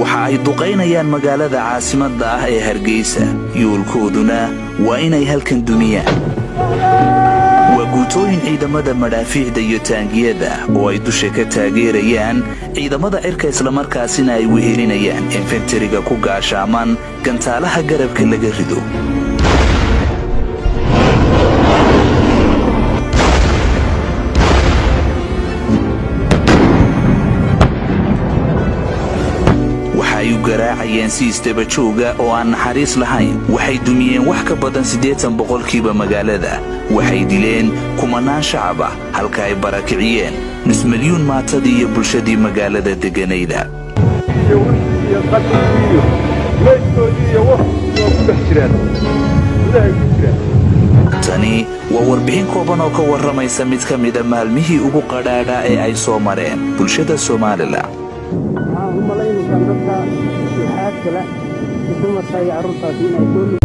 Waxa ay duqaynayaan magaalada caasimadda ah ee Hargeysa, yoolkooduna waa inay halkan dumiyaan. Waa guutooyin ciidamada madhaafiicda iyo taangiyada oo ay dusha ka taageerayaan ciidamada cirka, islamarkaasina ay wehelinayaan infantry-ga ku gaashaaman gantaalaha garabka laga rido. Waxa ay u garaacayeen si isdaba jooga oo aan naxariis lahayn. Waxay dumiyeen wax ka badan 80% magaalada. Waxay dileen kumanaan shacab ah, halka ay barakiciyeen nus milyuun maatadii iyo bulshadii magaalada degganayda. Iyo wixii iyo qashinkii iyo meydkoodii iyo wax waa ku dhex jiraan, gudahay ku jiraan. Tani waa warbixin kooban oo ka warramaysa mid ka mida maalmihii ugu qadhaadha ee ay soo mareen bulshada Somaliland. Waxaan u malaynaysaan dadka waxaa kale dumarka iyo carruurtaasi inay soo